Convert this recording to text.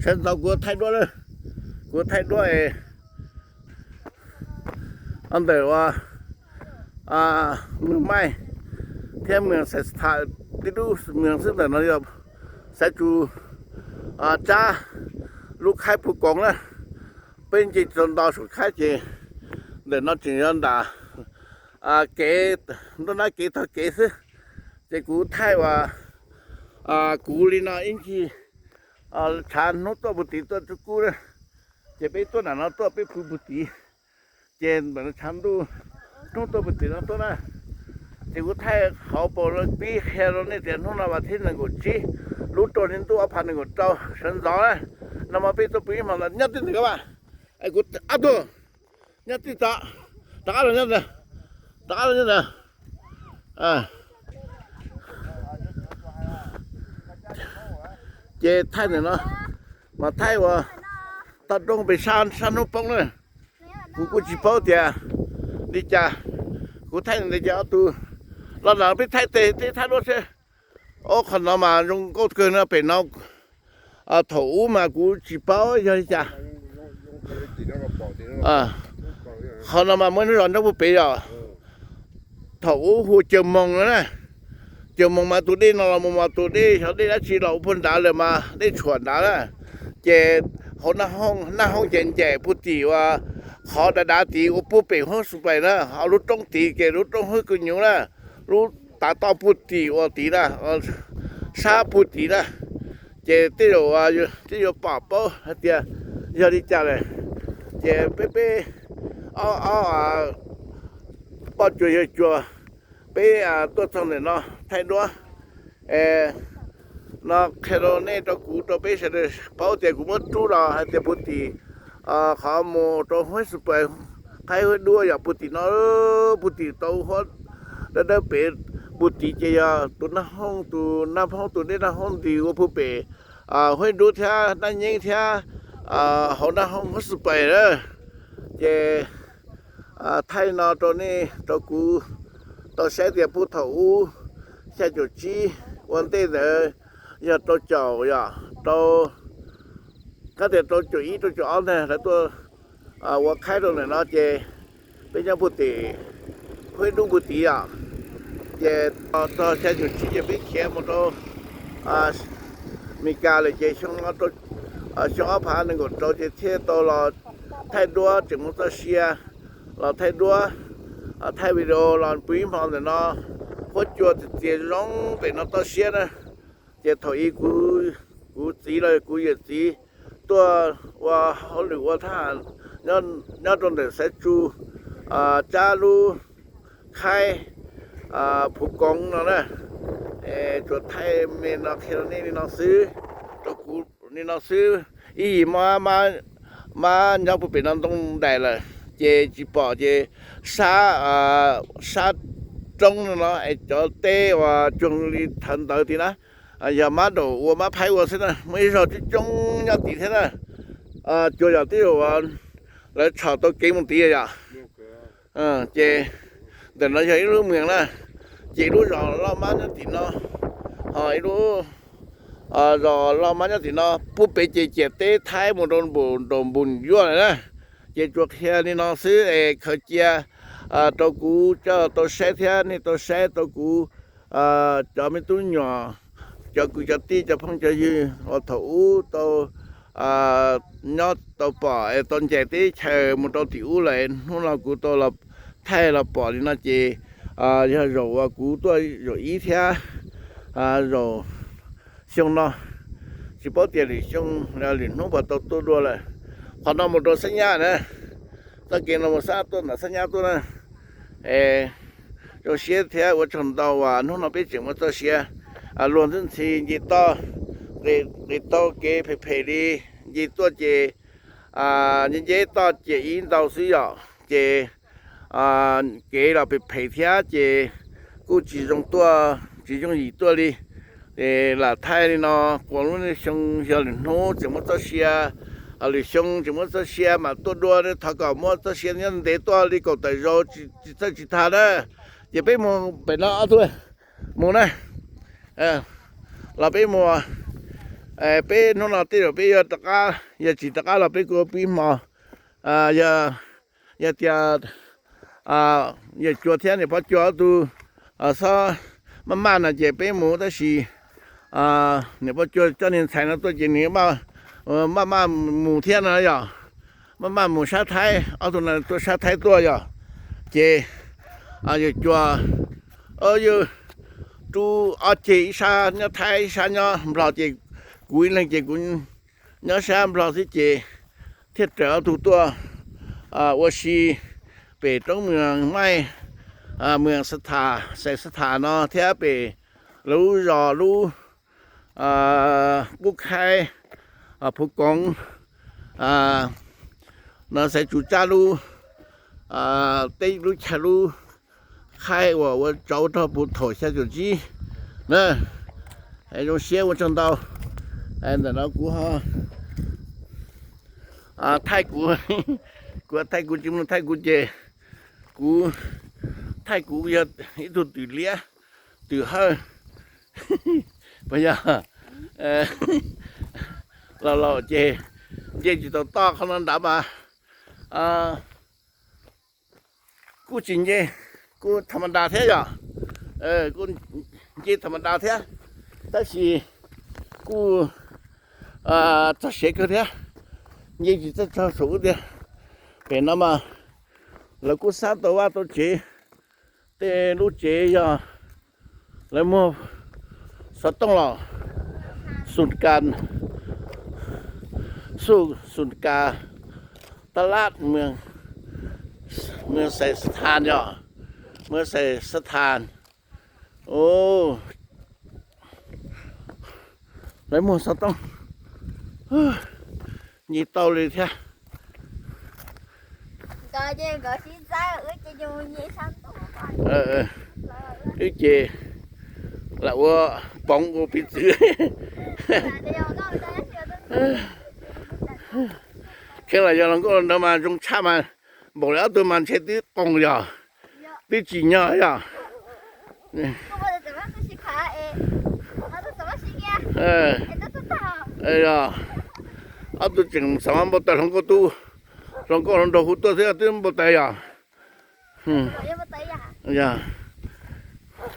Sawv ntxov kuv thaij duab, kuv thaij duab ntawm ua Mws Maij thiab Mws Xais Tham, tib lub mws xwb. Ntawm no yog Xaiv Tsu Tsab lub khaib Phu Koov na. Peb nce txog nto saum khaib ces ntawm no tseem yog nram kev, nruab nrab kev tog kev xwb. Ces kuv thaij uas kuv li no ib ncig, tshav hnub tuaj puag tim tuaj tsuj kub na. Ces peb tuaj nram no tuaj peb pw puag tim, ces nram no tshav ntuj hnub tuaj puag tim no tuaj na. Ces kuv thaij hauv paus no pib qhia rau nej tias hnub no vas thib nees nkaum tsib lub rau hli ntuj ob phav nees nkaum rau sawv ntxov na. No mas peb tuaj pw ib hmo ntawd nyob tij ntawm ko mas, kuv ob tug nyob tij tod, rov qab los nyob ntawd, rov qab los nyob ntawd. Ces thaij ntawm no mas thaij uas toj roob pem sab hnub poob na. Kuv kuj tsis paub tias li cas, kuv thaij ntawd ces ob tug los nram peb thaij tes teb thaij duab seb. Ob qhov no mas zoo nkauj kawg no pem no. Thaum ub mas kuv tsis paub yog li cas. Qhov no mas muaj ib lub zos nyob puag pem yom. Thaum ub hu Caws Moos no na. Caws Moos mas tus dej no los mus mas tus dej xyov dej dab tsi los ua puag nrad lawm mas dej tshuam nrad na. Ces hauv Naj Hoob ces ncaim puag tim uas qhov dav dav tid ua puag pem Huab Xum Pais na, ho lub roob tid ces lub roob Hwb Kws Nyuv na, lub tav toj puag tim uas tid na, sab puag tid na. Ces tej zaum tej yuav pom paub hais tias yog li cas lawm. Ces peb peb ob ob poj cuag yawg cuag peb tuaj txog ntawm no thaij duab no qhia rau nej rau kuv rau peb sawv daws paub tias kuv muab rub los hais tias puag tim qhov mus rau Huab Xum Pais, qhaib Huab Duab yog puag tim no, puag tim tau huab dawb dawb pem puag tid ces yog tus Naj Hoob, tus Naj Hoob tus dej Naj Hoob ntws ua puag pem Huab Duab thiab Naj Nyeeb thiab hauv Naj Hoob Huab Xum Pais na. Ces thaij no rau nej rau kuv tau saib tias puag thaum ub xya caum tsib ua ntej ntawd yog rau caum yom, rau kab tias rau caum ib rau caum ob ntag lawv tuaj ua qhaib rau ntawm no ces peb nyob puag tim Huab Duab puag tid yom. Ces txog xya caum tsib ces peb khiav mus rau Mes Kas lawm ces xyoo ob phav nees nkaum rau ces thiaj tau los thaij duab tseem muaj txoj sia, los thaij duab, thaij video los pw ib hmo ntawm no, huab cua txias txias zoo pem no toj siab na. Ces thaum ub kuv txiv los kuv yawm txiv tuaj ua hauj lwm ua thab ham nyob rau ntawm Xaiv Tsu Tsab lub khaib Phuv Koov no na. Tsuas thaij me no qhia rau nej li no xwb, rau kuv li no xwb. Ib yim mab nyob puag pem no ntoo ntais lawm ces tsis pom ces sab, sab roob no no es cov teb uas cuag li thawv ntawd tid na, yog mab daum ua mab phaib ua xwb na, muaj ib zog coob coob nyob tid thiab na. Cuag yog twb yog lawv tshom tau kev mus tid yom. Ces ntawm no yog ib lub mws na, ces ib lub zos loj mab nyob tim no, ho ib lub zos loj mab nyob tim no, puag pem ces ciam teb Thaib mus rau npum, rau npum yuaj lawm na. Ces tsuas qhia li no xwb es khaws cia rau kuv coj tau saib thiab nej tau saib rau kuv cov me tub nyuam, cov kwv cov tij cov phooj cov ywg uas thaum ub tau nyob tau pom es tau ncaim teb chaws mus rau tim ub lawm, hnub no kuv tau los thaij los pom li no ces yog zaum uas kuv tuaj zaum ib thiab zaum xyoo no, tsis paub tias lwm xyoo lwm hnub puas tau tuaj dua lawm. Qhov no mus rau Xab Nyab na, txoj kev no mus Xab tuaj ntawm Xab Nyab tuaj na. Zoo siab thiab ua tsaug ntau uas hnub no peb tseem muaj txoj sia luag ntxhi ntxhi nce toj, nqis tau kev phem phem li, nce tuaj ces nce nce toj ciam ib ntau xwb yom, ces kev los phem phem thiab ces kuj tsis zoo tuaj, tsis yooj yim tuaj li. Lam thaij li no, kuas lub xyoo yog lwm hnub tseem muaj txoj sia, lwm xyoo tseem muaj txoj sia mas tuaj dua, thov kom muaj txoj sia nyob ntev tuaj li kaum tawm zaus tsis txawj tsis tag na. Ces peb mus pem no ob tug mus na, los peb mus Peb hnub no tej zaum peb yuav rov qab, yog tsis rov qab los peb kuj pib hmo. Yog tias yawm Cua thiab niam Pov Cua ob tug xob maj maj no ces peb mus, tab sis niam Pov Cua coj niag ntxhais no tuaj ces nws maj maj mus thiab no yog, maj maj mus sab Thaib, ob tug no tuaj sab Thaib tuaj yog. Ces yawm Cua, yawg Rub ob ceg, ib sab nyob Thaib ib sab nyob Nplog ces kuv ib leeg ces kuv nyob sab Nplog xwb ces thiaj raws ob tug tuaj ua si pem roob Mws Maij, Mws Xa Thas, Xais Xa Thas no thiab pem lawv lub zos lub Qub Khaib, Phuv Koov, no Xaiv Tsu Tsab lub teb lub chaw lub khaib uas ua tsov rog puv thaum xya caum tsib na. Zoo siab ua tsaug ntau. Ntawm no kuv ho thaij kuv, kuv thaij kuv tsis muaj thaij kuv ces kuv thaij kuv yog ib tug twm liab, twm hawj, puas yog? Laus laus ces nce tsis tau toj qhov no nrad mas kuj tsis nce, kuj tham ma das thiab yog, kuj nce tham ma das thiab, tab sis kuj txog siav kawg thiab, nce tsis txawj txog saum ub tiag. Pem no mas lawv kuj xab tau vaj tau tsev, tej lub tsev yog lawv muag xov tooj los, xus kas, xus kas tab lab, Mws Xais Xa Thas yog, Mws Xais Xa Thas. Lawv muag xov tooj, nce tau li thiab. Wb ces lam ua poov ua piv txwv. Kheev los yog hluas nkauj hluas nraug mas zoo tshaj mas, npaum li ob tug mas ntshe twb qoos yog, twb tsim nyog yog. Ob tug tseem xav mas npau taws hluas nkauj tub, hluas nkauj hluas nraug hu tuaj xwb twb npau taws yog. Yog